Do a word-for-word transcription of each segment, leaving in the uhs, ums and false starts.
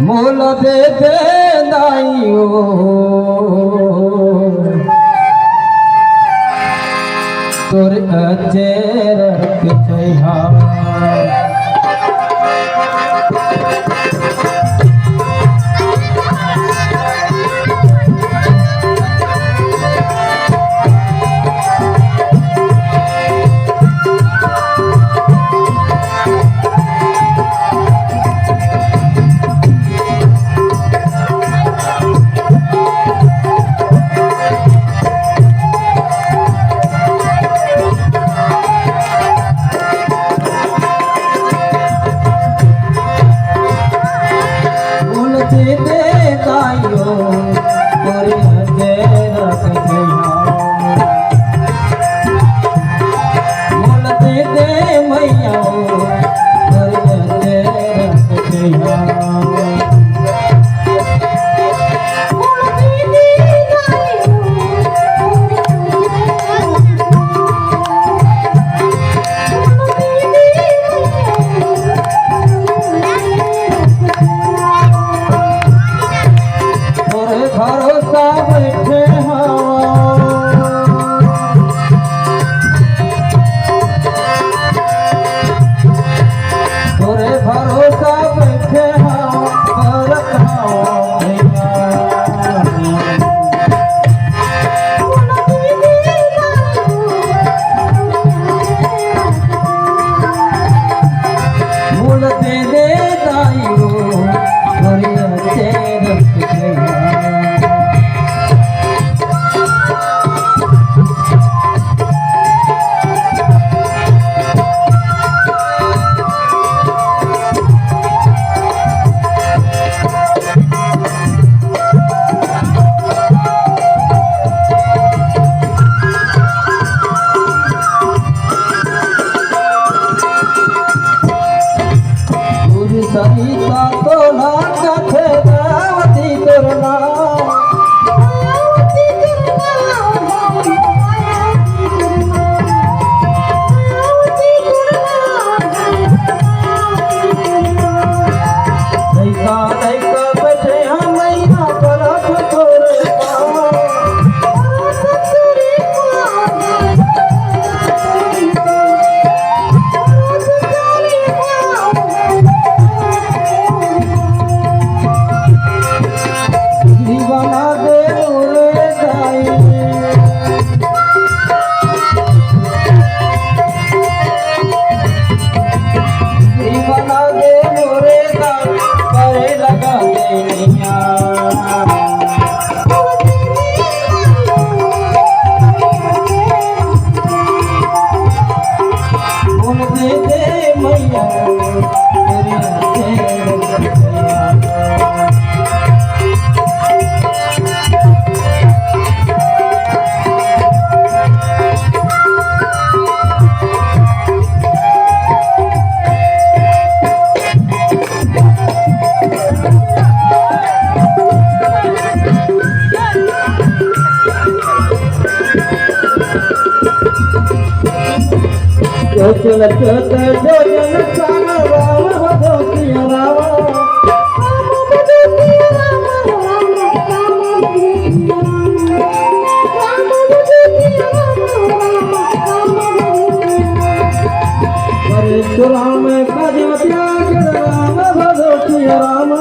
मोला दे दे दाई ओ, तोर अचेरक छइहां। तोरे भरोसा बइठे हवं, तोरे भरोसा बइठे हवं, करत हवं भइया। मोला दे दे दाई ओ, तोर अचेरक छइहां। पूरी सरिता तोला कथे रावती तोर नाम। लइका लइका बइठे हवं, लइका परत तोरे पाँव। बिगड़ी बना दे मोरे दाई। बिगड़ी बना दे मोरे दाई, करे लगा दे नैया। मोला दे दे मइया, तोर अचेरक छइहां। अरे राम का जब त्याग राम भजो सिया राम।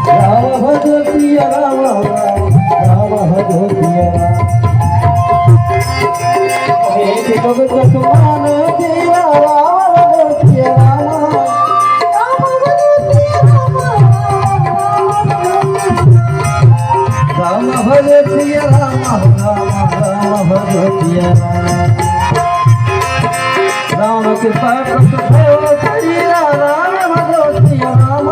राम भजो सिया राम, राम भजो सिया राम। एक पग चश्मान तेरा राम भजो सिया राम। राम भजो सिया राम, राम, राम भजो सिया राम। राम कृपा कट भयो करिया, राम भजो सिया राम।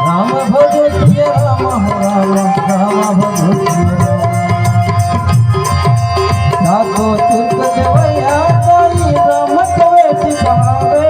राम भजो सिया राम, राम, राम भजो सिया राम। साधो तुर्क देवैया ताई राम कवे सिखावे।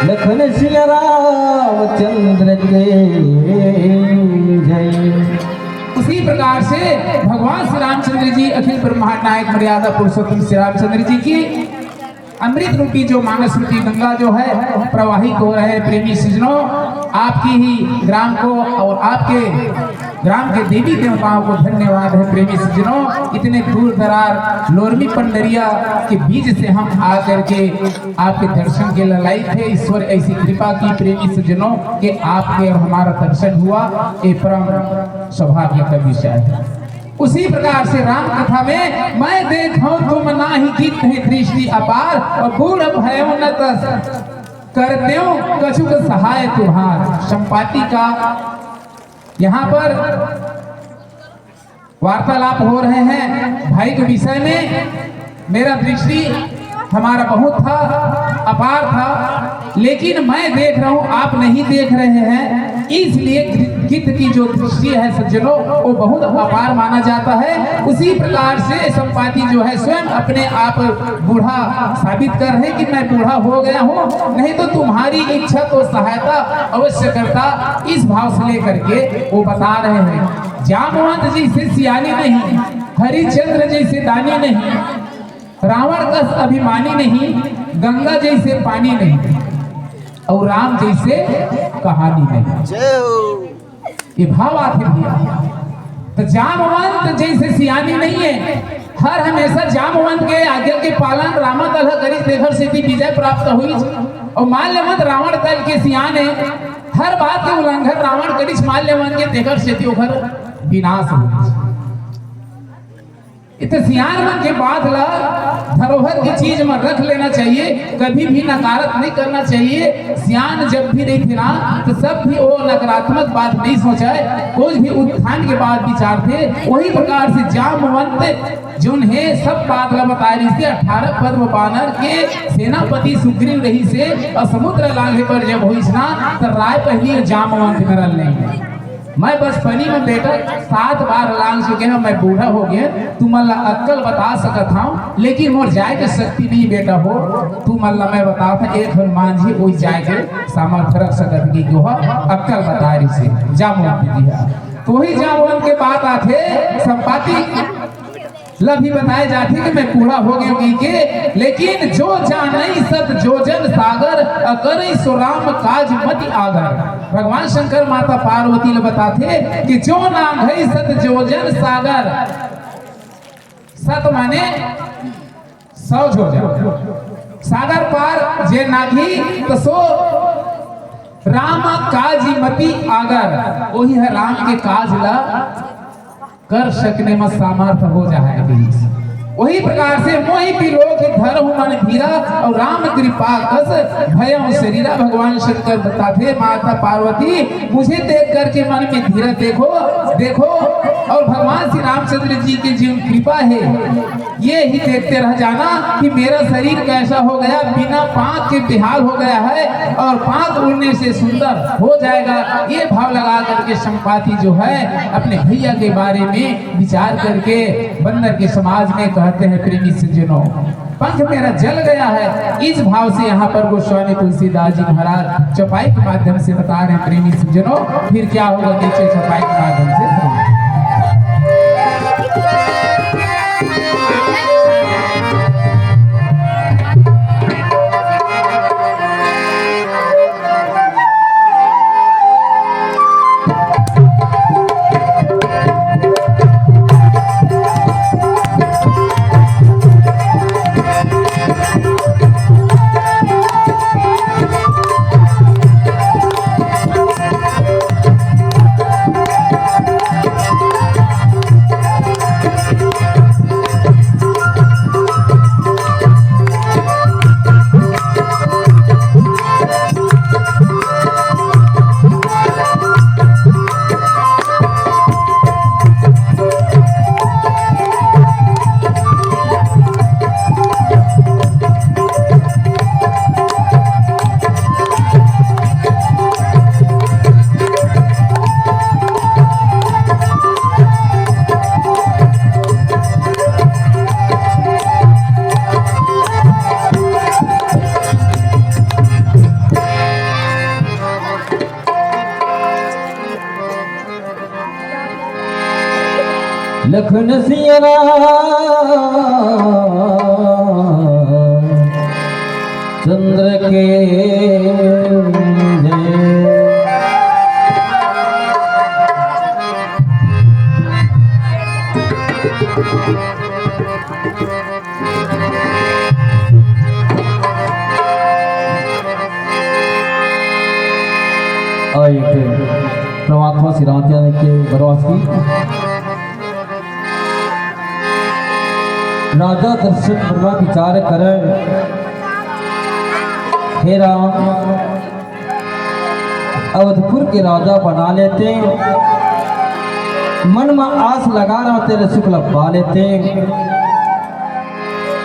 लखन श्री रामचंद्र के जय। उसी प्रकार से भगवान श्री रामचंद्र जी, अखिल ब्रह्मांड नायक मर्यादा पुरुषोत्तम श्री रामचंद्र जी की अमृत रूपी जो मानस रूपी गंगा जो है प्रवाहित हो रहे हैं प्रेमी सज्जनों, आपकी ही ग्राम को और आपके ग्राम के देवी देवताओं को धन्यवाद है प्रेमी सज्जनों। इतने दूर दरार लोरमी पंडरिया के बीच से हम आ करके आपके दर्शन के लायक थे। ईश्वर ऐसी कृपा की प्रेमी सज्जनों कि आपके और हमारा दर्शन हुआ, ये परम सौभाग्य का विषय है। उसी प्रकार से राम कथा में मैं देखूं तुम नाही कीन्ह दृष्टि अपार, और बूढ़ भयो न तस करतेउ कछुक सहाय तुम्हार। संपाति का यहाँ पर वार्तालाप हो रहे हैं भाई के विषय में। मेरा दृष्टि हमारा बहुत था, अपार था, लेकिन मैं देख रहा हूँ, आप नहीं देख रहे हैं, इसलिए गिद्ध की जो दृष्टि है सज्जनों, वो बहुत अपार माना जाता है। उसी प्रकार से संपाति जो है स्वयं अपने आप बूढ़ा साबित कर रहे कि मैं बूढ़ा हो गया हूँ, नहीं तो तुम्हारी इच्छा को सहायता अवश्य करता। इस भाव से लेकर के वो बता रहे हैं, जामवंत जैसे सियानी नहीं, हरिश्चंद्र जैसे दानी नहीं, रावण कस अभिमानी नहीं, गंगा जैसे पानी नहीं, और राम जैसे कहानी नहीं। ये भाव आथे भैया। तो जामवंत जैसे सियानी नहीं है, हर हमेशा जामवंत के आज्ञा के पालन रामा तल करिस, तेखर सेती विजय प्राप्त हुई। और मान लेवंत रावण तल के सियान है, हर बात के उल्लंघन रावण करिस, मान लेवंत के तेखर सेती ओखर विनाश हुई। इत सियान मन के बात ला धरोहर के चीज में रख लेना चाहिए, कभी भी नकारत नहीं करना चाहिए। सियान जब भी रहिथे ना, तो सब भी वो नकारात्मक बात नहीं सोचे, कुछ भी उत्थान के बात विचारथे। वही प्रकार से जामवंत जोन हे सब बात ला बताए रहिस हे, अठारह पद्म बानर के सेनापति सुग्रीव रहिस हे, और समुद्र लांघे पर जब होइस ना, तो राय पहली जामवंत में रल नहीं। मैं बचपनी में बेटा सात बार लांघ चुके हंव, मैं बूढ़ा हो गया, तुमन ला अक्कल बता सकत हंव, लेकिन मोर जाए के शक्ति नहीं बेटा हो। तुमन ला मैं बतावत हंव, एक हनुमान जी वही जाए के सामर्थ्य रख सकत कि जो ह अक्कल बताए रहिस हे, जामवंत जी ह। तो वही जामवंत के बात आथे, संपाति ला भी बताए जाथे कि मैं बूढ़ा हो गया कहि के, लेकिन जो जानई सत जोजन सागर, अकरई सो राम काज मति आगर। भगवान शंकर माता पार्वती ला बताथे कि जो नांघई सत जोजन सागर, सत माने सौ जोजन, सागर पार जे नांघी तो सो राम काज मति आगर, वही है राम के काज ला कर सकने में सामर्थ हो जाए कहिस। वही प्रकार से मोहि बिलोकि धरहु मन धीरा, और राम कृपा कस भयउ सरीरा। भगवान शंकर बताथे, माता पार्वती, मुझे देख करके मन में धीरज देखो, देखो। और भगवान श्री रामचंद्र जी की जो कृपा है, ये ही देखते रह जाना कि मेरा शरीर कैसा हो गया, बिना पांख के बेहाल हो गया है और पांख उड़ने से सुंदर हो जाएगा। ये भाव लगा करके संपाति जो है अपने भैया के बारे में विचार करके बंदर के समाज में कहते हैं, प्रेमी सज्जनों, पंख मेरा जल गया है। इस भाव से यहाँ पर गोस्वामी तुलसीदास जी महाराज चौपाई के माध्यम से बता रहे हैं, प्रेमी सज्जनों, फिर क्या होगा, नीचे चौपाई के माध्यम से सुनो। लखन सिया राम चंद्र के जय। आइए, परमात्मा श्री रामचंद्र के वनवास की। राजा दशरथ ब्रह्मा विचार करे, हे राम, अवधपुर के राजा बना लेते, मन म आस लगा रहा तेरे सुख ल पा लेते,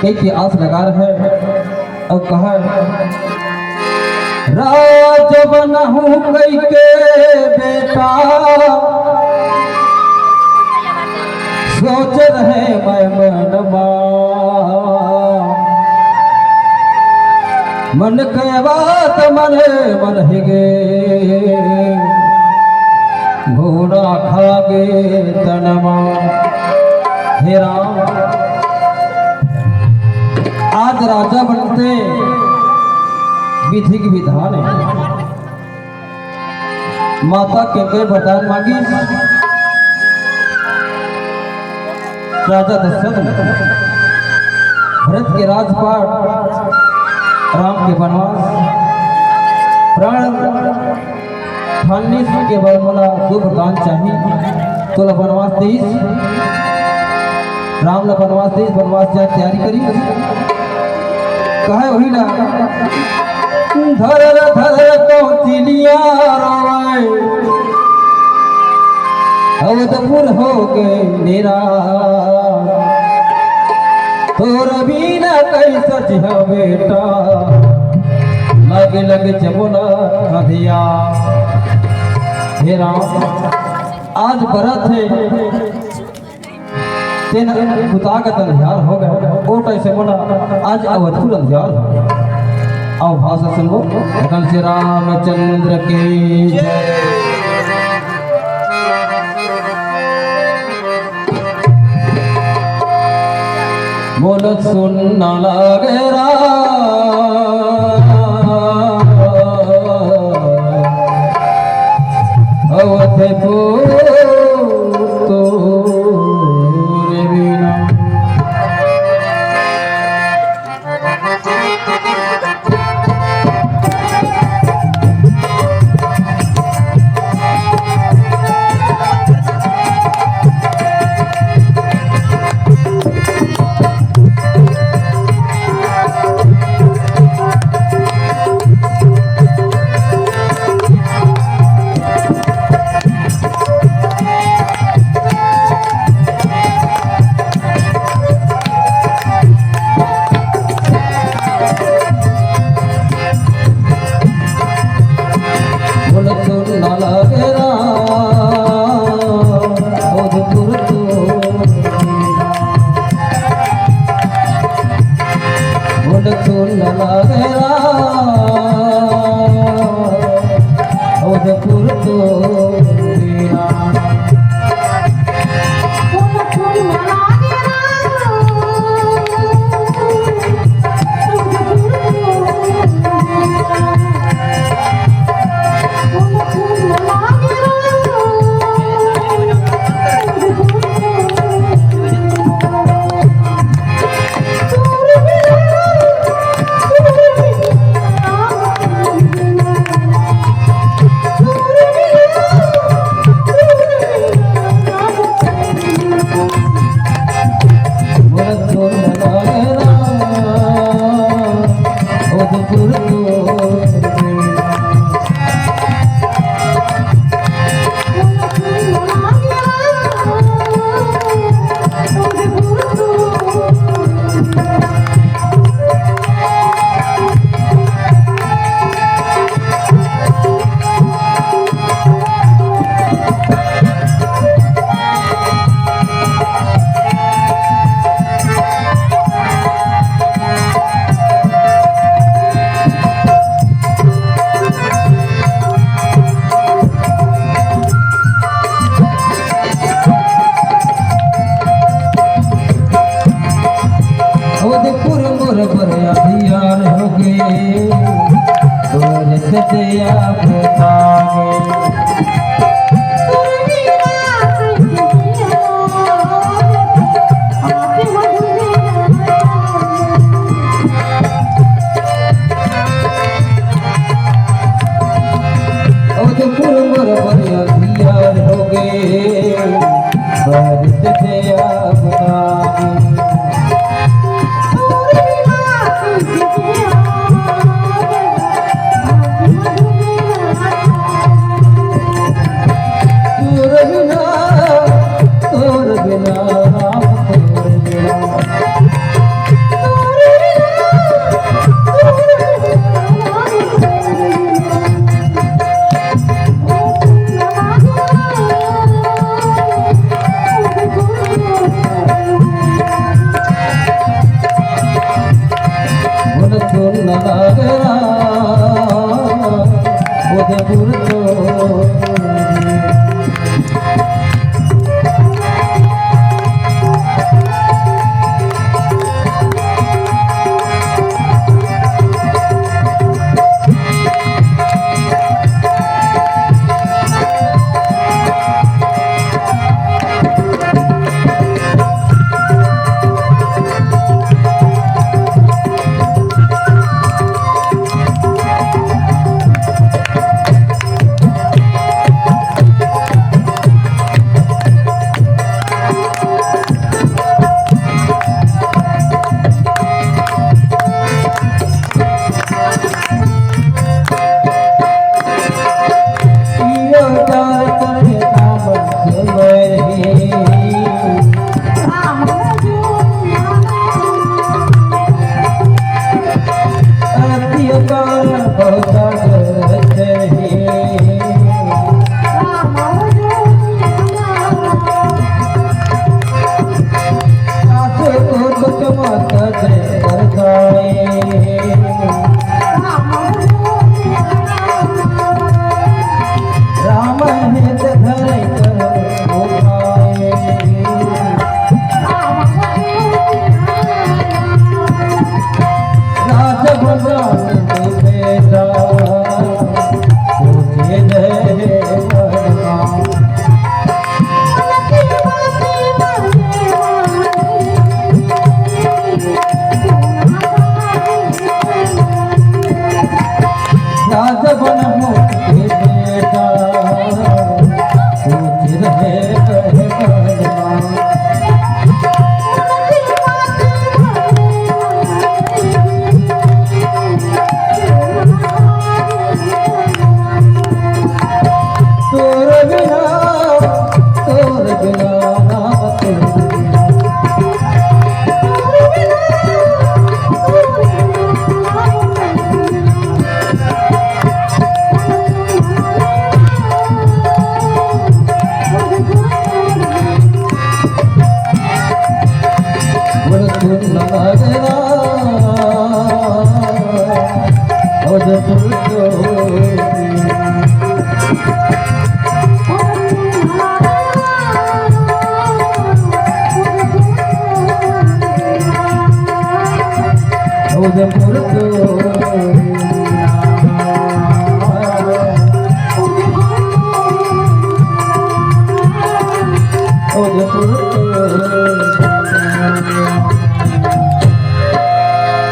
कई के आस लगा रहे। अउ कहा, राज बनहूं कई के बेटा, सोच रहे मैं मन मा, मन के बात मन मन ही गे, घोड़ा खा गे तन मा। हे राम, आज राजा बनते विधि के विधान है। माता के के वरदान मांगिस राजा दशरथ ने, भरत के राजपाट, राम के वनवास, प्राण ठानिस के बर मोला दो वरदान चाही। तोला वनवास देइस, राम ला वनवास देइस, वनवास जा तैयारी करिस। कहे वही ना, धर धर कौंचिलिया रोवे, अवधपुर हो गए निरा, तोर बिना कैसा जिहा बेटा, लग लग जमुना नदिया। हे राम, आज बरत है, तेन बुता का अंधियार हो गए, ओ तैसे मोला आज अवधपुर अंधियार हो गए। आओ भाषा सुनबो, धन श्री रामचंद्र की जय। मोला सुनना लागे राम, अवधपुर तोरे बिना। अवधपुर मोर बर अंधियार होगे, तोर चेते अब तागे। अवधपुर मोर बर अंधियार होगे, बारिश से अब तागे। तोर बिना, तोर बिना, राम तोर बिना।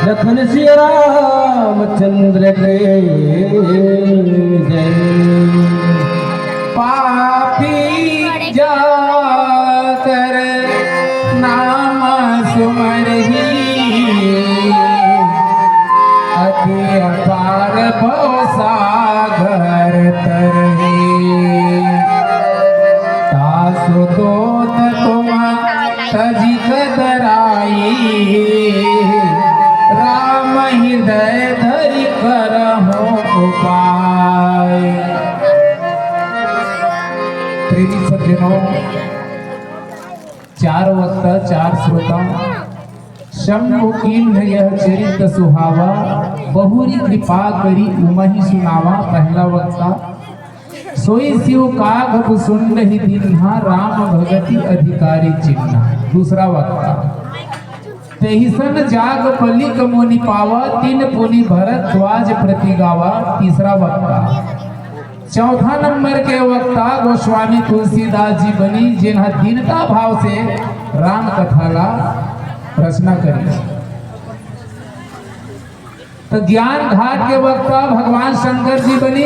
लखन सिया रामचंद्र के जय। पापी जाकर नाम सुमरही, अति अपार भव सागर तरही। तासु दूत तुम तजि कतराई, राम हृदय धरि करहु उपाय। प्रेमी सज्जनों, चार वक्ता, चार श्रोता, शंभु कीन्ह यह चरित सुहावा, बहुरी कृपा करी उमहि सुनावा। पहला वक्ता, सोई सिव काग भुसुंड ही दीन्हा, राम भगति अधिकारी चिन्हा। दूसरा वक्ता, तेहिसन जाग पलिक मुनि पावा, तीन पुनि भरद्वाज प्रति गावा। तीसरा वक्ता, चौथा नंबर के वक्ता गोस्वामी तुलसीदास जी बनी, जिन्हा दीनता भाव से राम कथा ला रचना करी। तो ज्ञान घाट के वक्ता भगवान शंकर जी बनी,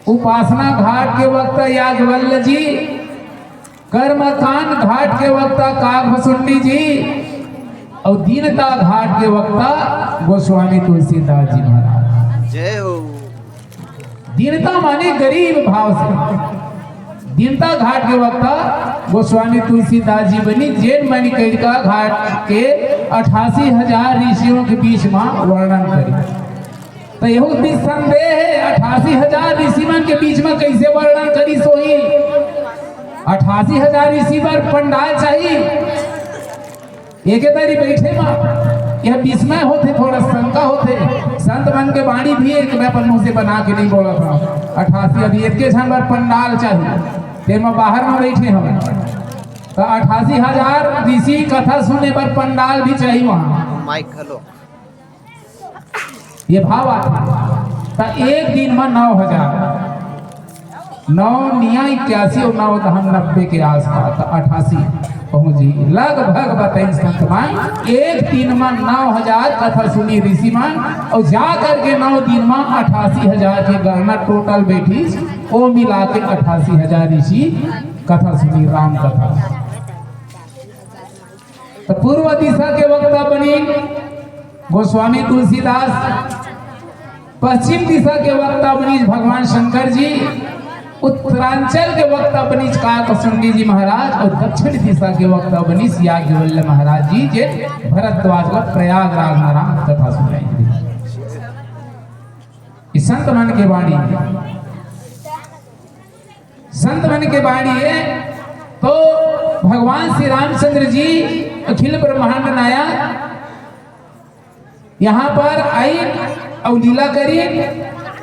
उपासना घाट के वक्ता याज्वल्य जी, कर्मकांड घाट के वक्ता काकभसुंडी जी, और दीनता घाट के वक्ता गोस्वामी तुलसीदास जी महाराज। जय हो। दीनता माने गरीब भाव से। दीनता घाट के वक्ता गोस्वामी तुलसीदास जी बनी, जेन मणिकर्णिका घाट के अठासी हजार ऋषियों के बीच में वर्णन करी। तो यहू निसंदेह है, अठासी हजार ऋषि मन के बीच में कैसे वर्णन करी सोही? अठासी हजार ऋषि बर पंडाल चाहिए। एके तरी बैठे मा यह विस्मय होथे, थोड़ा शंका होथे। संत मन के बाणी भी एक मैं अपन मुंह से बना के नहीं बोला था। अठासी, अभी एक झन बर पंडाल चाहिए, तेमा बाहर में बैठे हम। तो अठासी हजार ऋषि कथा सुने बर पंडाल भी चाहिए वहाँ। Mike hello. ये भाव आथे। त एक दिन में नौ हजार, नौ निया इक्यासी और नौ दहम नब्बे के आसपास, त अठासी पहुंच जी। लगभग बताइन संत मन, एक दिन में नौ हजार कथा सुनी ऋषि मन, और जा करके नौ दिन में अठासी हजार के गणना टोटल बैठी, वो मिला के अठासी हजार ऋषि कथा सुनी, राम कथा। तो पूर्व दिशा के वक्ता बनी गोस्वामी तुलसीदास, पश्चिम दिशा के वक्ता बनीस भगवान शंकर जी, उत्तरांचल के वक्ता बनीस काकभसुंडी जी महाराज, और दक्षिण दिशा के वक्ता बनीस याज्ञवल्क्य महाराज जी, जे भरद्वाज ला प्रयागराज में राम कथा सुनाई। ये संत मन के बाणी, संत मन के बाणी है। तो भगवान श्री रामचंद्र जी अखिल ब्रह्मांड नायक यहाँ पर आई और लीला करी।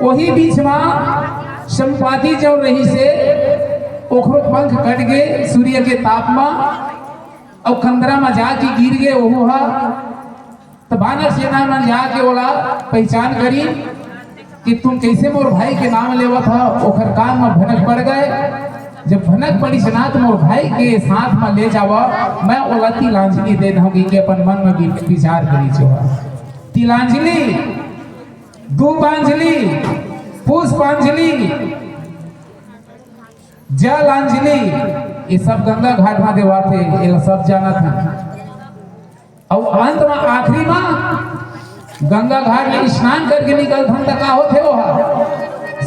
वही बीच में संपाति जो रही से ओखरो पंख कट गए सूर्य के ताप में, और कंदरा में जाके गिर गए। वहू हा तो बानर सेना मन जाके ओला पहचान करी कि तुम कैसे मोर भाई के नाम लेवत ह। ओखर कान में भनक पड़ गए। जब भनक पड़ी से ना तो मोर भाई के साथ में ले जावा, मैं ओला तिलांजलि दे दूंगी कि अपन मन में वि-, विचार करी जो है। तिलांजलि, धूपांजलि, पुष्पांजलि, जलांजलि, ये सब गंगा घाट में देवाथे, ये सब जानत हैं। अउ अंत में आखिरी में गंगा घाट ले स्नान करके निकलथन त का होथे ओहा?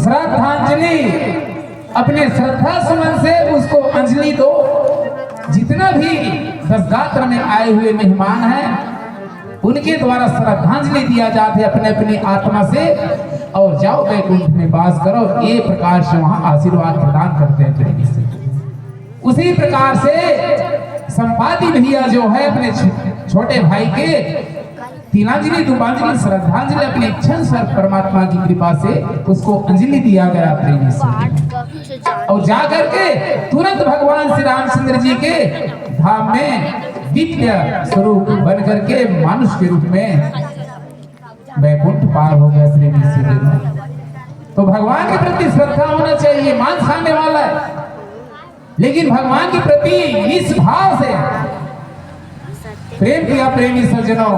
श्रद्धांजलि। अपने श्रद्धा सुमन से उसको अंजलि दो। जितना भी दस गात्र में आए हुए मेहमान हैं, उनके द्वारा श्रद्धांजलि दिया जाथे अपने अपनी आत्मा से, और जाओ बैकुंठ में वास करो। ये प्रकार से वहां आशीर्वाद प्रदान करते हैं प्रेमी से। उसी प्रकार से संपाति भैया जो है अपने छ-, छोटे भाई के तिलांजलि, धूपांजलि, श्रद्धांजलि अपनी इच्छा अनुसार परमात्मा की कृपा से उसको अंजलि दिया गया प्रेमी से। और जा करके तुरंत भगवान श्री रामचंद्र जी के धाम में दिव्य स्वरूप बन करके मानुष के रूप में बैकुंठ पार हो गए प्रेमी से। तो भगवान के प्रति श्रद्धा होना चाहिए। मांस खाने वाला है, लेकिन भगवान के प्रति इस भाव से प्रेम किया प्रेमी सज्जनों।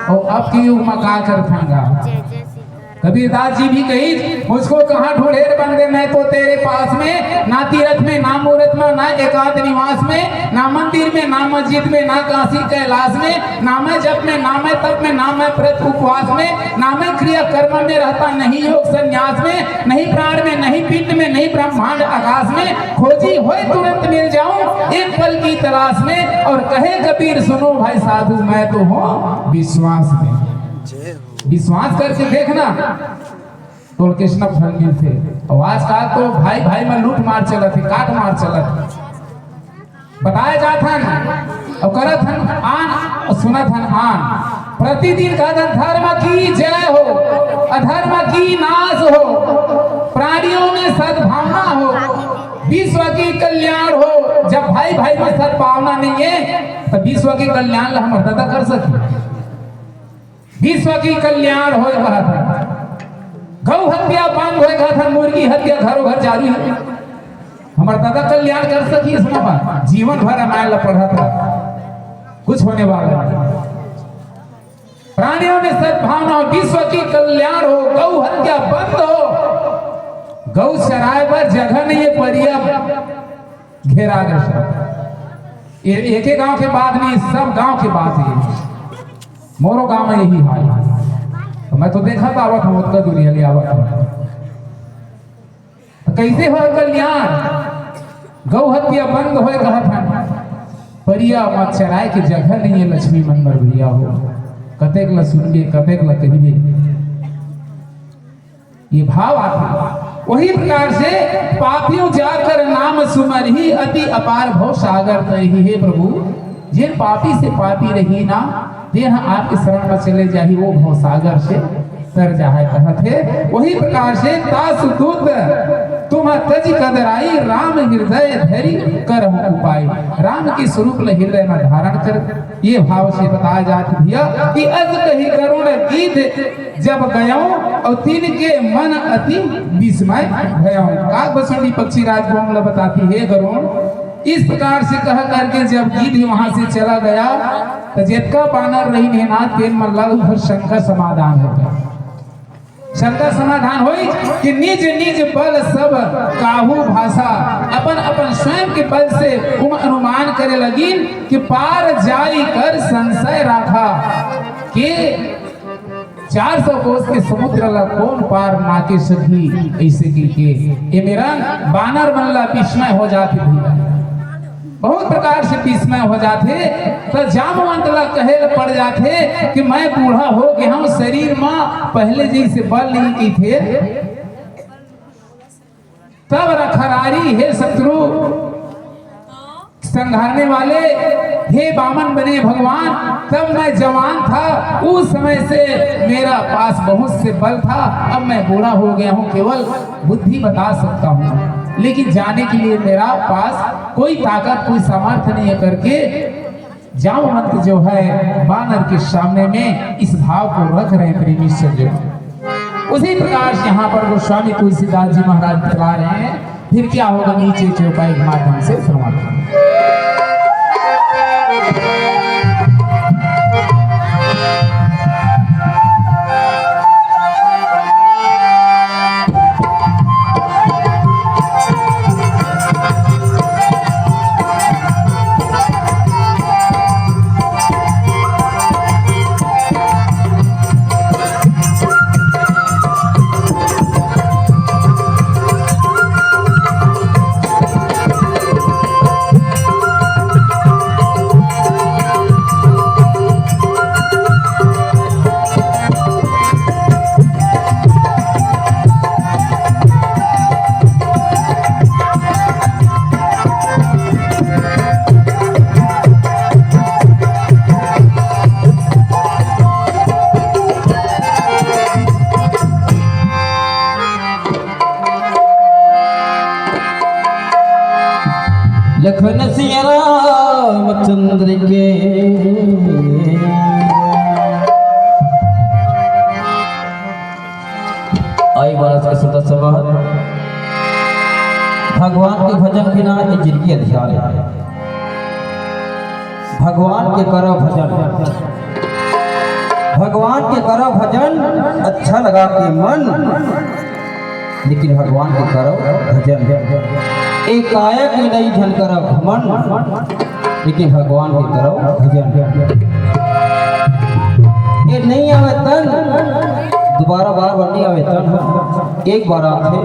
और अब के युग में का करथन गा? कबीरदास जी भी कही, मुझको कहाँ ढूंढे रे बंदे, मैं तो तेरे पास में, ना तीरथ में, ना मूरत में, ना एकांत निवास में, ना मंदिर में, ना मस्जिद में, ना काशी कैलाश में, ना मैं जप में, ना मैं तप में, ना मैं व्रत उपवास में, ना मैं क्रिया कर्म में रहता, नहीं योग संन्यास में, नहीं प्राण में, नहीं पिंड में, नहीं ब्रह्मांड आकाश में, खोजी होए तुरंत मिल जाऊं एक पल की तलाश में। और कहे कबीर, सुनो भाई साधु, मैं तो हूँ विश्वास में। विश्वास करके देखना, तो कृष्ण फल मिलथे। और आजकल तो भाई भाई में लूट मार चलत हे, काट मार चलत हे। बताए जात हन और करत हन आन और सुनत हन आन। प्रतिदिन कहत हन, "धर्म की जय हो, अधर्म की नाश हो, प्राणियों में सद्भावना हो, विश्व के कल्याण हो। जब भाई भाई में सद्भावना नहीं है, तो विश्व के कल्याण ला हमर दादा कर सकी? विश्व के कल्याण होय कहत हे, गौ हत्या बंद होय कहत हे, मुर्गी हत्या घरों घर जारी है। हमर दादा कल्याण कर सकी? इसमें बात जीवन भर रामायण ला पढ़त रहा, कुछ होने वाला नहीं। प्राणियों में सद्भावना हो, विश्व के कल्याण हो, गौ हत्या बंद हो, गौ चराए बर जगह नहीं है, परिया घेरा गए सब। ये एके गांव के बात नहीं, सब गांव के बात है। मोरो गांव में यही हाल है। तो मैं तो देखत आवत हूँ, ओतका दूरिया ले आवत हूँ। तो कैसे हो कल्याण? गौ हत्या बंद होय कहत हन, परिया म चराए के जगह नहीं है, लक्ष्मी मन बर भैया हो। कतेक ला सुनबे, कतेक ला कहिबे। ये भाव आथे। वही प्रकार से पापियों जाकर नाम सुमरही, अति अपार भव सागर तरही। हे प्रभु, जेन पापी से पापी रही ना, तेन ह आपके शरण में चले जाही, वो भव सागर से तर जाहे कहत हे। वही प्रकार से तासु दूत तुम तजि कदराई, राम हृदय धरि करहु उपाय। राम के स्वरूप ल हृदय में धारण कर, ये भाव से बताया जात भैया कि अस कहि करुण गीध जब गयौ, अउ तिनके मन अति विस्मय भयौ। काग भसंडी पक्षी राजभवन ल बताती, हे गरुण, इस प्रकार से कह करके जब गीध वहां से चला गया, तो जितका बानर रहिन हे ना, तेन मन ला उधर शंका समाधान हो गया। शंका समाधान होई कि निज निज बल सब काहू भाषा, अपन अपन स्वयं के बल से उम अनुमान करे लगिन कि पार जाई कर संशय राखा, के चार सौ कोस के समुद्र ला कोन पार नाके सकी, ऐसे की के ए मेरा बानर मन ला विस्मय हो जाती थी। बहुत प्रकार से विस्मय हो जाथे। तो जामवंत ला कहे ल पड़ जाथे कि मैं बूढ़ा हो गया हूँ, शरीर में पहले जैसे बल नहीं की थे। तब रखरारी, हे शत्रु संघारने वाले, हे बामन बने भगवान, तब मैं जवान था, उस समय से मेरा पास बहुत से बल था। अब मैं बूढ़ा हो गया हूँ, केवल बुद्धि बता सकता हूँ, लेकिन जाने के लिए मेरा पास कोई ताकत, कोई सामर्थ्य नहीं है करके जामवंत जो है बानर के सामने में इस भाव को रख रहे हैं प्रेमी सज्जन। उसी प्रकार से यहाँ पर गोस्वामी तुलसीदास जी महाराज बतला रहे हैं, फिर क्या होगा नीचे चौपाई के माध्यम से श्रवण। लखन सिया रामचंद्र के। आई बारह सौ सत्तर समाज। भगवान के भजन बिना ये जिंदगी अंधियार है। भगवान के करो भजन, भगवान के करो भजन, अच्छा लगा के मन, लेकिन भगवान के करो भजन। ए काया के नहीं झन करो घमंड, लेकिन भगवान के करो भजन। ये नहीं आवे तन, दोबारा बार बार नहीं आवे तन, एक बार आथे।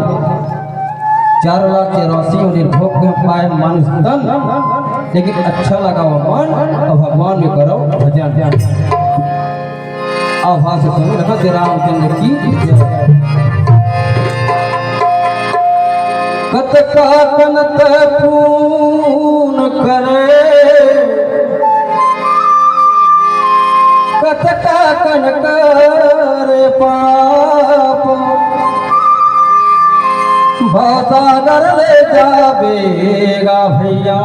चार लाख चौरासी उन्हें भोग में पाए मानुष तन, लेकिन अच्छा लगा वो मन, और भगवान में करो भजन। आवाज सुनो, देखो, जय रामचंद्र की जय। कतका कन तै पून करे, कतका कन करे पाप, सागर ले जाबे गा भैया,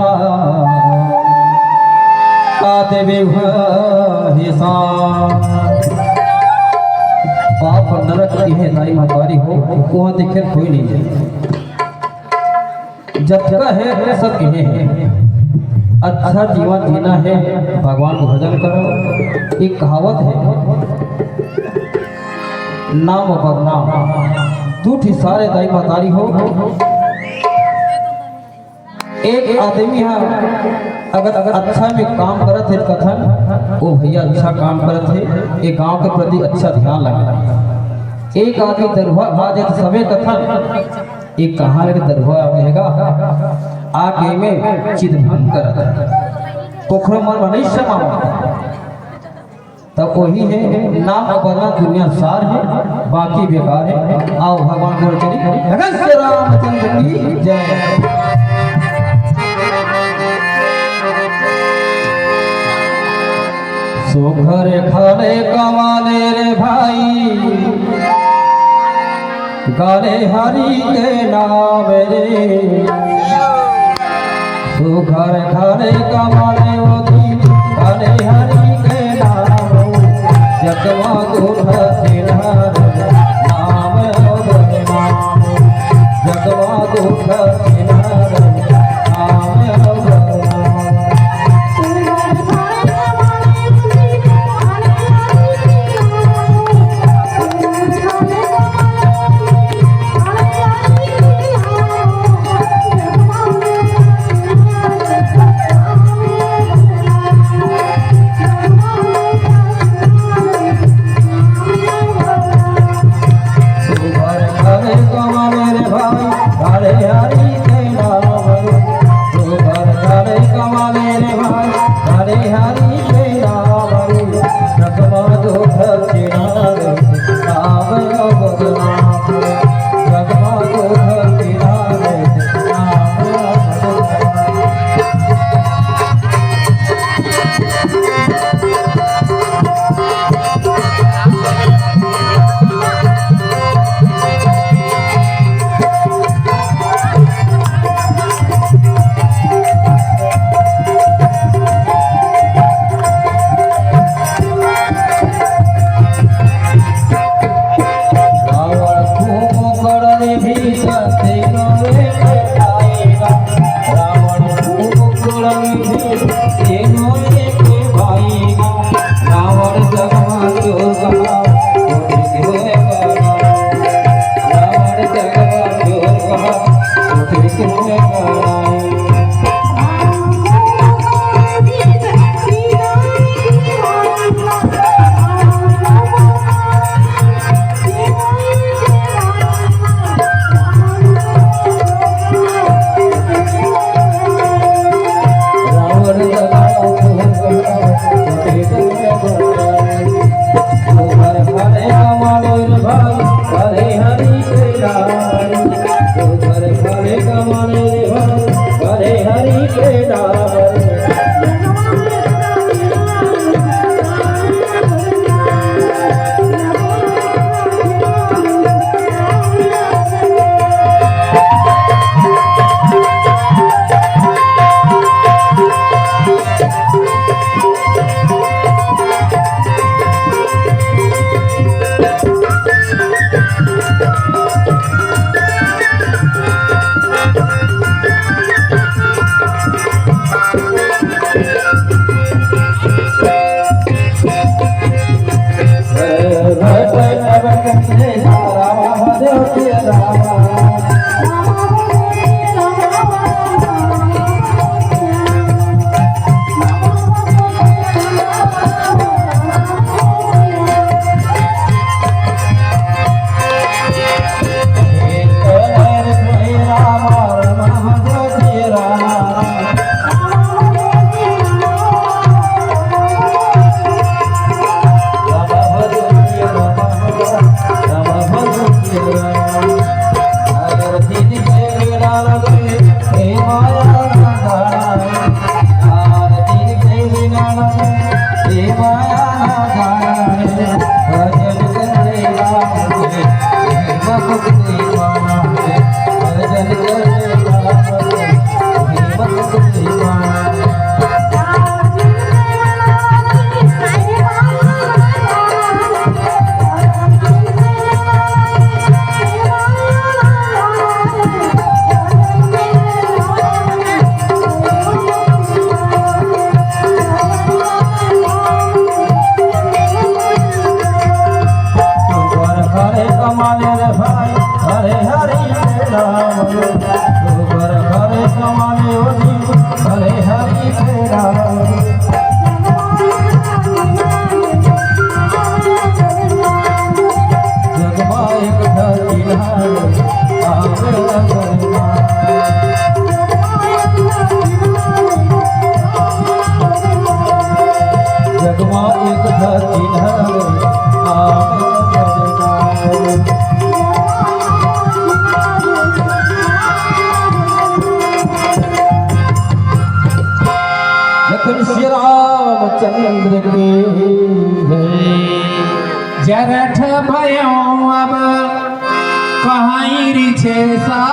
का देबे हिसाब। पाप नरक इहे दाई महतारी हो, उहाँ देखे कोई नहीं जाए। जतका हे, सब इहे हे। अच्छा जीवन जीना हे, भगवान के भजन करो। एक कहावत हे, नाम अउ बदनाम, दू ठी सारे दाई महतारी हो। एक आदमी ह अगर, अगर अच्छा में काम करत हे, कथन, "ओ भैया, अच्छा काम करत हे, ए गांव के प्रति अच्छा ध्यान लगा।" एक आदमी दरुहा आ जाए, तो सबे कथन, "ए कहाँ ले दरुहा आ गे गा, आके एमे चितभंग करत हे, कोखरो मन म नइ समावत।" त ओही हे, नाम अउ बदनाम दुनिया सार हे, बाकी बेकार हे। आओ भगवान के ओर चली। भगत श्री रामचंद्र की जय। सुघर खाने कमाने रे भाई, गाने हरि के नाम रे। सुघर खाने कमाने ओती, गाने हरि के नाम। जगमा दूध सिधार नाम हो बदनाम। जगमा दूध सिधार नाम हो बदनाम। माने रे भाई, हरे हरि के राम, तू बर करे कमाने ओ जी, हरे हरि के राम। जग मा एक ठा चिन्हार आवे अंगना। जग मा एक ठा चिन्हार आवे अंगना। लखन श्री रामचंद्र के जय। जरठ भयउ अब कहई रिछेसा,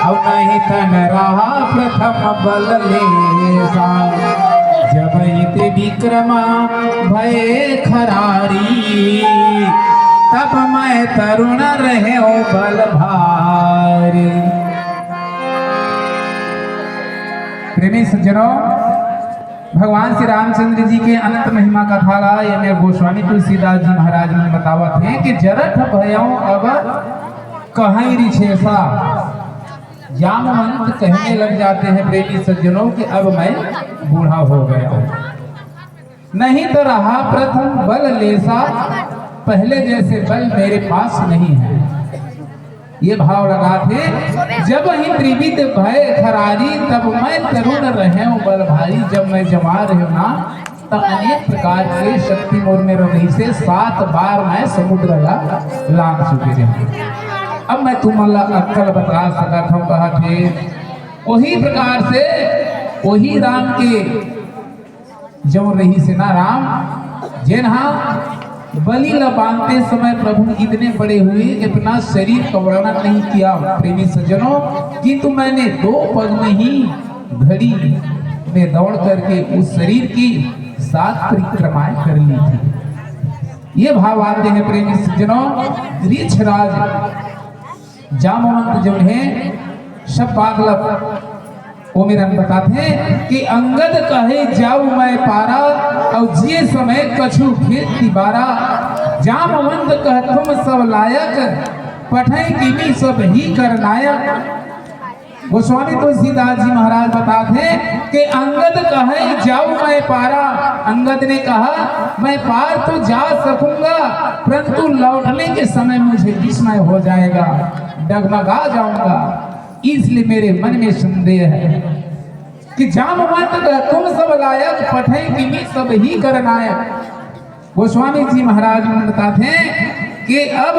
अउ नहीं तन रहा प्रथम बल लेसा। जब ही त्रिविक्रम भय खरारी, तब मैं तरुण रहे बल भारी। प्रेमी सज्जनों, भगवान श्री रामचंद्र जी के अनंत महिमा कथा ला ये मेर गोस्वामी तुलसीदास जी महाराज मन बतावत हे कि जरठ भयउ अब कहई रिछेसा। जामवंत कहने लग जाते हैं प्रेमी सज्जनों कि अब मैं बूढ़ा हो गया हूँ, नहीं तो रहा प्रथम बल लेसा, पहले जैसे बल मेरे पास नहीं है। ये भाव लगाथे, जब ही त्रिविध भय खरारी, तब मैं तरुण रहेंव बल भारी। जब मैं जवान रहेंव ना, त अनेक प्रकार के शक्ति मोर में रहिसे, सात बार मैं समुद्र ला लांघ चुके रहेंव। अब मैं तुमन ला अक्कल बता सकत हंव, कहत हे। वही प्रकार से वही राम के जउन रहिसे ना राम, जेन हा बलि ला बांधते समय प्रभु इतने बड़े हुए कि अपना शरीर का वर्णन नहीं किया प्रेमी सज्जनों, किंतु मैंने दो पग में ही घड़ी में दौड़ करके उस शरीर की सात परिक्रमाएं कर ली थी। ये भाव आते हैं प्रेमी सज्जनों। रिछराज जामवंत जउन हे, सब बात ल ओ मेरन बताथे कि अंगद कहे जाऊ मैं पारा, अउ जिए समय कछु भेद तिबारा। जामवंत कह तुम सब लायक, पठै किमी सब ही कर नायक। गोस्वामी तुलसीदास जी महाराज बताथे कि अंगद कहे जाऊ मैं पारा, अंगद ने कहा मैं पार तो जा सकूंगा, परंतु लौटने के समय मुझे विस्मय हो जाएगा, डगमगा जाऊंगा। इसलिए मेरे मन में संदेह है कि जामवंत कह तुम सब लायक, पठै किमी सब ही कर नायक। गोस्वामी जी महाराज मन बताथे कि अब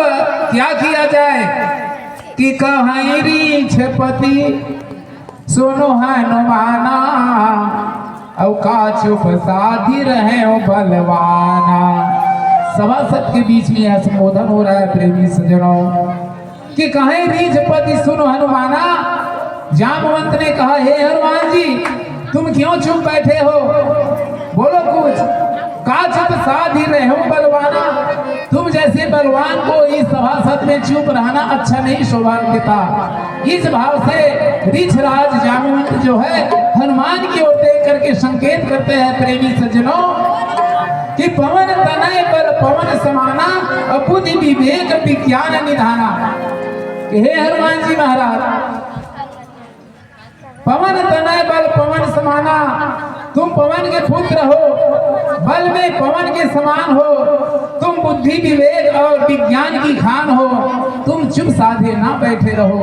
क्या किया जाए कि कहै रिछपति सुनो हनुमाना, अउ का चुप साधि रहेव बलवाना। सभासद के बीच में यह संबोधन हो रहा है प्रेमी सज्जनों। कि कहै रिछपति सुनो हनुमाना, जामवंत ने कहा, हे हनुमान जी, तुम क्यों चुप बैठे हो, बोलो कुछ। का चुप साधि रहेव बलवाना, तुम जैसे बलवान को इस सभासद में चुप रहना अच्छा नहीं शोभा देता। इस भाव से रिछराज जामवंत जो है हनुमान की ओर देख करके संकेत करते हैं प्रेमी सज्जनों कि पवन तनय बल पवन समाना, अबुद्धि विवेक विज्ञान निधाना। कि हे हनुमान जी महाराज, पवन तनय बल पवन समाना, तुम पवन के पुत्र हो, बल में पवन के समान हो, तुम बुद्धि विवेक और विज्ञान की खान हो, तुम चुप साधे ना बैठे रहो,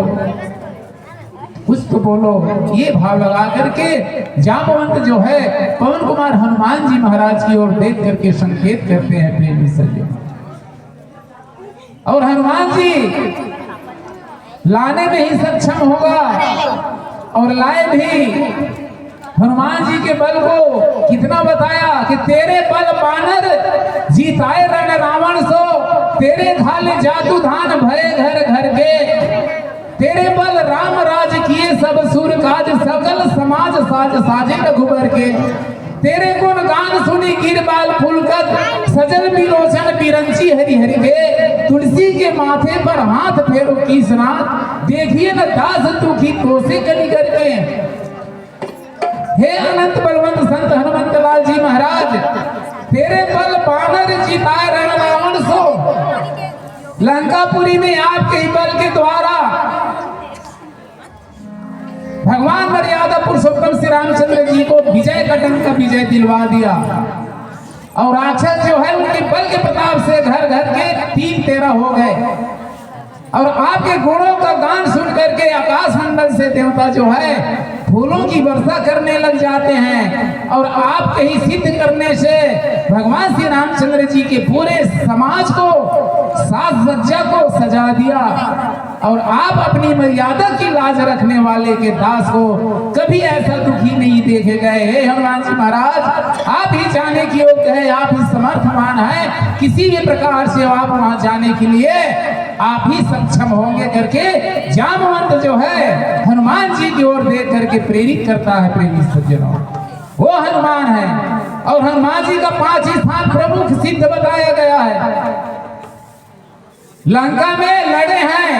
कुछ तो बोलो। ये भाव लगा करके जामवंत जो है पवन कुमार हनुमान जी महाराज की ओर देख करके संकेत करते हैं प्रेमी सज्जन। और हनुमान जी लाने में ही सक्षम होगा और लाए भी। हनुमान जी के बल को कितना बताया कि तेरे बल बानर जीताए रण रावण सो, तेरे घाल जादू धान भय घर घर के, तेरे बल राम राज किए सब सूर काज, सकल समाज साज साजे रघुबर के। तेरे गुण गान सुनी गिर बाल पुलकत, सजल विलोचन बिरंची हरि हरि के। तुलसी के माथे पर हाथ फेरो कीसनाथ, देखिए न दास दुखी तोसे कनिकर के। हे अनंत बलवंत संत हनुमंत लाल जी महाराज, तेरे बल बानर जीताए रण रावण सो। लंकापुरी में आपके ही बल के द्वारा भगवान मर्यादा पुरुषोत्तम श्री रामचंद्र जी को विजय कटन का विजय दिलवा दिया। और राक्षस जो है, उनके बल के प्रताप से घर घर के तीन तेरह हो गए। और आपके गुणों का गान सुन करके आकाश मंडल से देवता जो है, फूलों की वर्षा करने लग जाते हैं। और आपके ही सिद्ध करने से भगवान श्री रामचंद्र जी के पूरे समाज को, साज सज्जा को सजा दिया। और आप अपनी मर्यादा की लाज रखने वाले के दास को कभी ऐसा दुखी नहीं देखे गए। हे हनुमान जी महाराज, आप ही जाने के योग्य है, आप ही समर्थवान हैं, किसी भी प्रकार से आप वहां जाने के लिए आप ही सक्षम होंगे करके जामवंत जो है, हनुमान जी की ओर देख करके प्रेरित करता है। प्रेमी सज्जनों, वो हनुमान है। और हनुमान जी का पांच स्थान प्रमुख सिद्ध बताया गया है। लंका में लड़े हैं,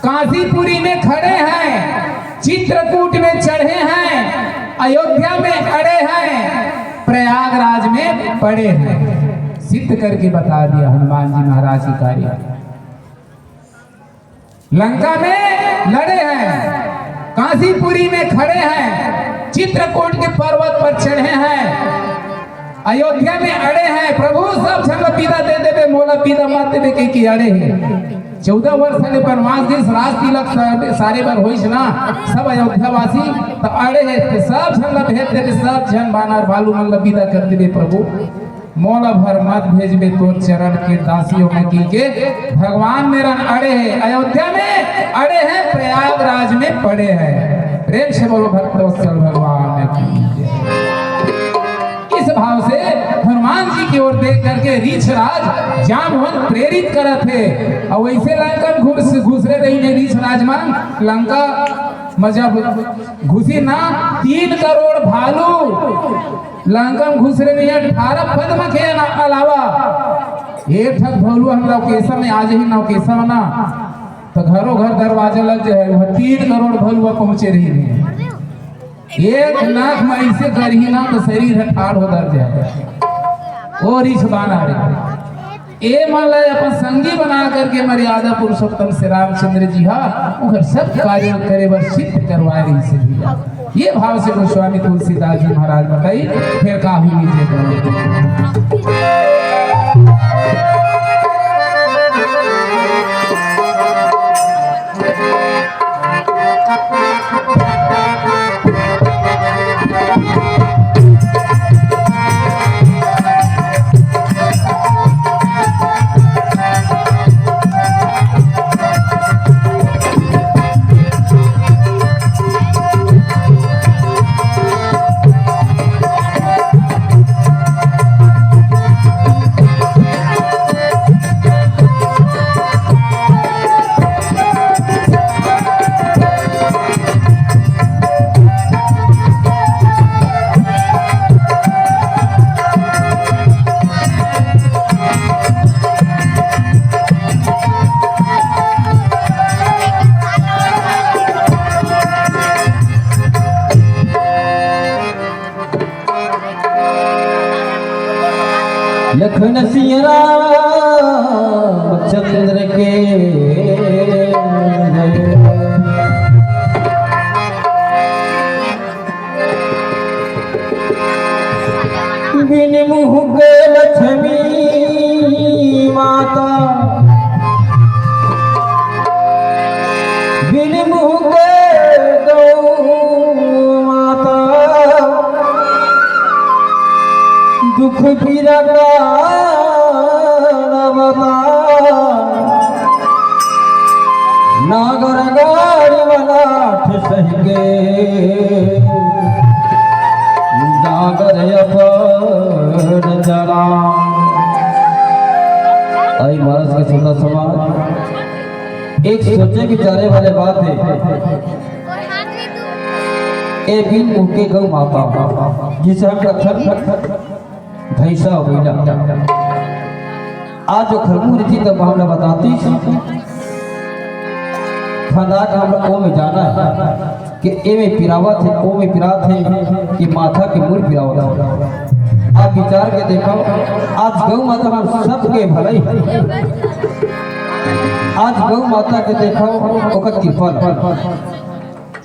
काशीपुरी में खड़े हैं, चित्रकूट में चढ़े हैं, अयोध्या में अड़े हैं, प्रयागराज में पड़े हैं। सिद्ध करके बता दिया हनुमान जी महाराज की कार्य। लंका में लड़े हैं, काशीपुरी में खड़े हैं, चित्रकूट के पर्वत पर चढ़े हैं, अयोध्या में अड़े हैं। प्रभु, सब झन ला बिदा दे देबे, मोला बिदा मत देबे, कहि के अड़े हे। चौदह वर्ष ले बनवास देश, राज तिलक सारे, सारे बर होइस ना, सब अयोध्या वासी त अड़े हे, ते सब झन ला भेज देबे, सब झन बानर भालू मन ला बिदा कर देबे प्रभु। मोला भर मत भेजबे तोर चरण के दासियों में, कहि के भगवान मेरन अड़े हे, अयोध्या में अड़े हे, प्रयागराज में पड़े हे। प्रेम से बोलो भक्तवत्सल भगवान की जय। इस भाव से हनुमान जी की ओर देख करके रीछराज जामवंत प्रेरित करत हे। अउ वइसे लंका में घुस, घुसरे रहिन हे रीछराज मन, लंका में जब घुसिन ना, तीन करोड़ भालू लंका में घुसरे रहिन हे, अठारह पद्म के अलावा। एक ठक भालू हम नवकेसा में आ जाही, नवकेसा में ना, त घरो घर दरवाजा लग जाही, वह तीन करोड़ भालू पहुंचे रहिन हे। एक नाक में अइसे करही ना, त शरीर ह ठाढ़ हो दर जाही। ओ रीछ बानर रे, ए मन ला अपन संगी बना करके मर्यादा पुरुषोत्तम श्री रामचंद्र जी हा ओकर सब कार्य करे बर सिद्ध करवाए रहिस हे भैया। ये भाव से गोस्वामी तुलसीदास जी महाराज बताई, फिर का हुई नीचे। लखन सिया राम चंद्र के। बिन मुँह के लक्ष्मी माता, बिन मुँह के गौ माता, दुख पीरा का न बता। नागर गाड़ी वाला ठे सही के, जागर अपन जरा। आई महाराज के सुंदर समाज, एक सोचे विचारे वाले बात हे। ए बिन मुँह के गौ माता, जिसे हम कथन भैंसा बइला। आज जो खरमू रहितिस तब हमला बतातिस, फंदा के हमला ओ में जाना हे कि ए में पिरावत हे, ओ में पिरात हे, कि माथा के मूड़ पिरावत हे। आप विचार के देखव, आज गौ माता मन सबके भलई आज गौ माता के देखव, ओकर कृपा ल।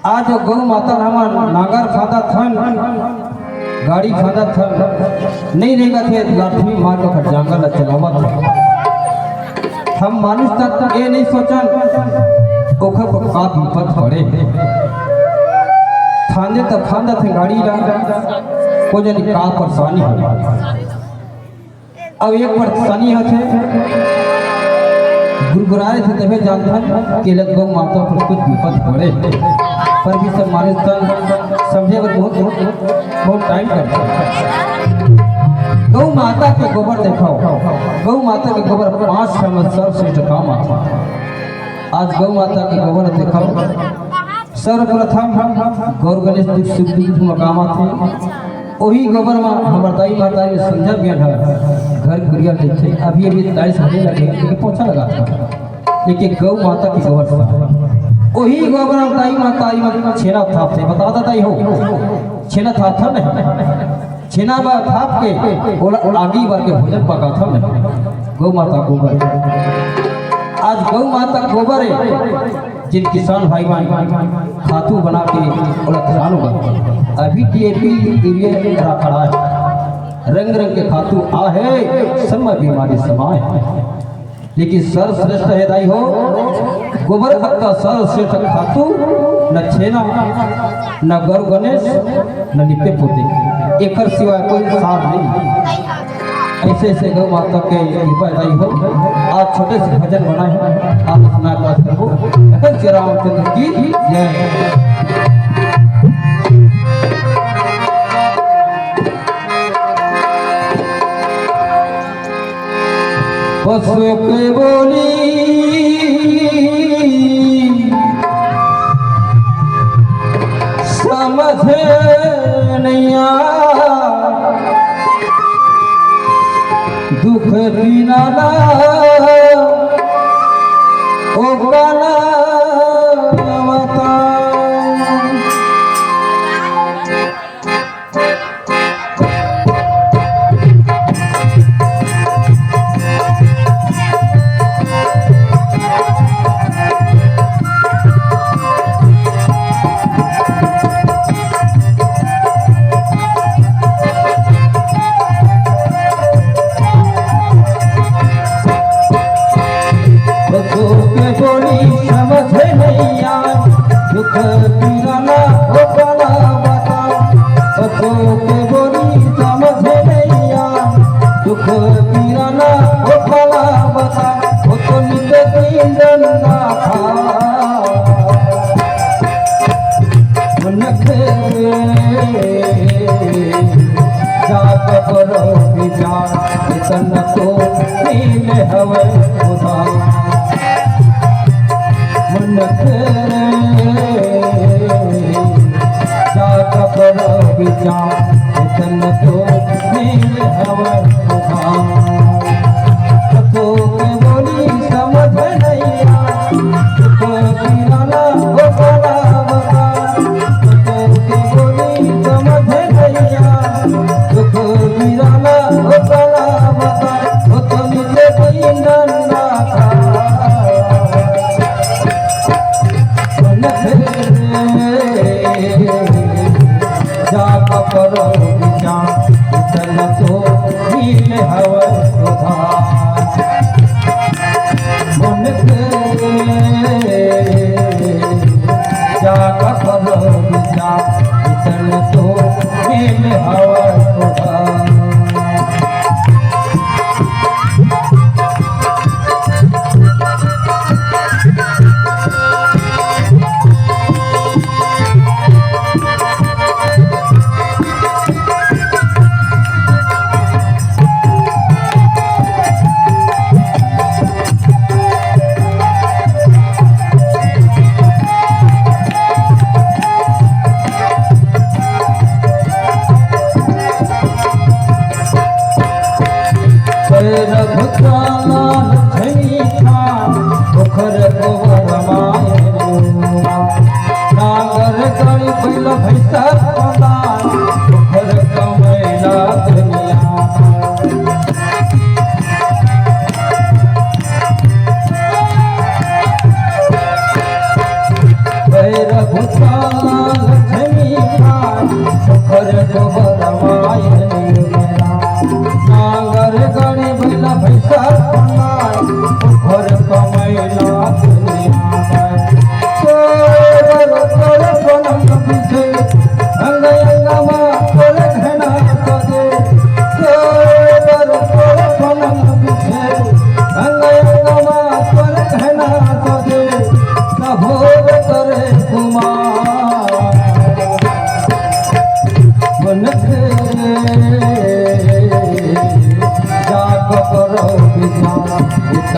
आज गौ माता ल हमन नांगर फांदत हन, गाड़ी फांदत हन, नइ रेंगत हे, लाठी मार के ओकर जांगर ल चलावत हन। हम मानुष तन ए नइ सोचन, ओकर पर का विपत पड़े। फांदे त फांदत हे गाड़ी ला, को जनी का परेशानी हो। अउ एक परेशानी होथे, गुरगुराए थे तभे जानथन कि एला गौ माता पर कुछ विपत पड़े। पर भी सब मानुष तन समझे बर बहुत, बहुत, बहुत टाइम करथे। गौ माता के गोबर देखव, गौ माता के गोबर पांच ठन म सर्वश्रेष्ठ काम आथे। आज गौ माता के गोबर देखव, सर्वप्रथम गौर गणेश दुख सुख दुख म काम आथे। ओही गोबर म हमर दाई महतारी संझा बिहान ह घर कुरिया लेथे। अभी अभी दाई सानी लगे के पोछा लगाथे, लेकिन गौ माता के गोबर से। ओही गोबर म दाई महतारी म छेना थापथे। बता दा दाई हो, छेना थापथन नहीं? छेना म थाप के ओला, ओला आगी बार के भोजन पकाथन नहीं? गौ माता गोबर। आज गौ माता गोबर हे, जिन किसान भाई मन खातू बना के ओला धान उगाथे। अभी डीएपी, यूरिया के करा खड़ा हे, रंग रंग के खातू आहे, सब म बीमारी समाए हे। लेकिन सर्वश्रेष्ठ हे दाई हो, गोबर अतका सर्वश्रेष्ठ खातू, न छेना, न गौर गणेश, न लिपे पोते, एकर सिवाय कोई सार नहीं। ऐसे ऐसे गौ माता के कृपा दाई हो। आज छोटे से भजन बनाए हैं, आप सुना पाठ करबो। भगवान श्री रामचंद्र की जय। पशु के बोली समझे नैया, दुख बिना ना ओ काला अवतार। बच्चों के बोली समझ नैया, दुख पीरा ना हो भला बता। बच्चों के बोली समझ नैया, दुख पीरा ना हो भला बता। वो तो नित दिन डंडा खा। मन के जात करो विचार, तन तो नील हवे उदास। मन के जात करो विचार, तन तो नील हवे उदास। तो के बोली समझ नैया, तो किराना हो भला बता। तो के बोली समझ नैया, तो किराना हो भला बता। वो तो नित दिन डंडा खा। जा कपरो विचार, चल तो नील हवा सुधा। मन के जा कपरो विचार, चल तो नील हवा सुधा। पैरव काला झैठा, ओखर गोबर मायलू। नांगर गाड़ी बैल भैंसा पला, ओखर कमैला दुनिया।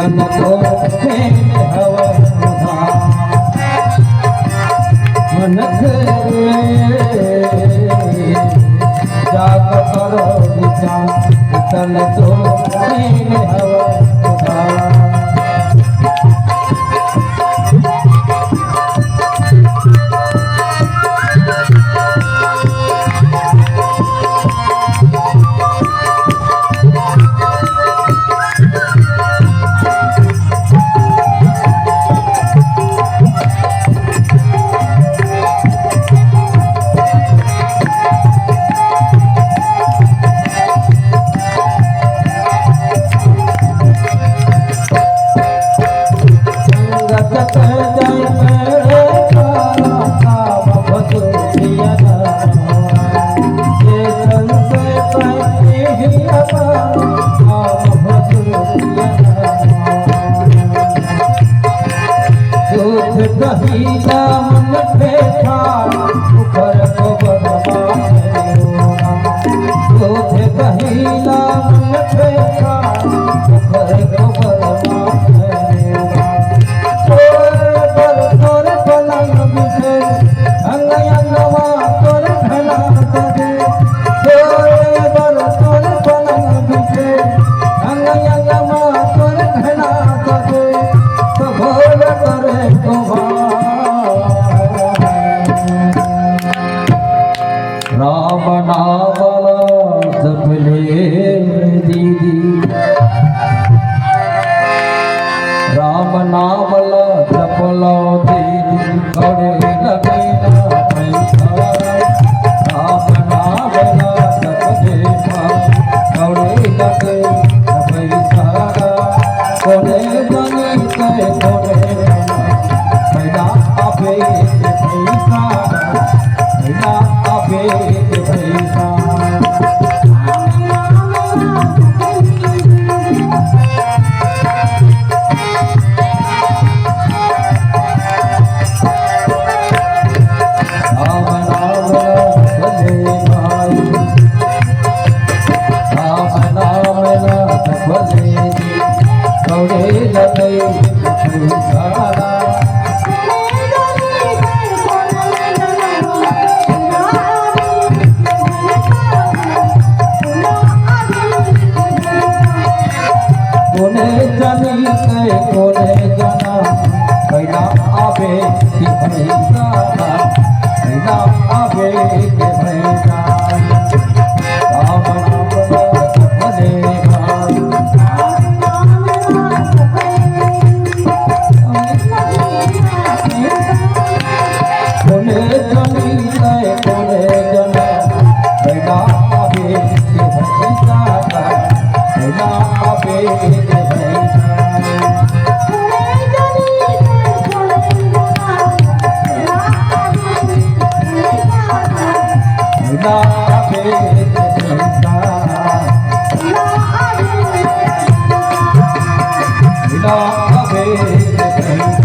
तन तो मेरे हवा मन करे जाग करो विचार, तन तो मेरे हवा राम नाम ला जप ले दीदी, राम नाम ला जप लो दीदी, कौड़ी लगे ना पैसा। राम नाम ला जप ले माँ, कौड़ी लगे ना पैसा। कोने बनी ते कोने बनी, पैदा अबे के पैसा। कोने जनी ते कोने जना, पैदा आबे कि पैदा, पैदा आबे कि पैदा।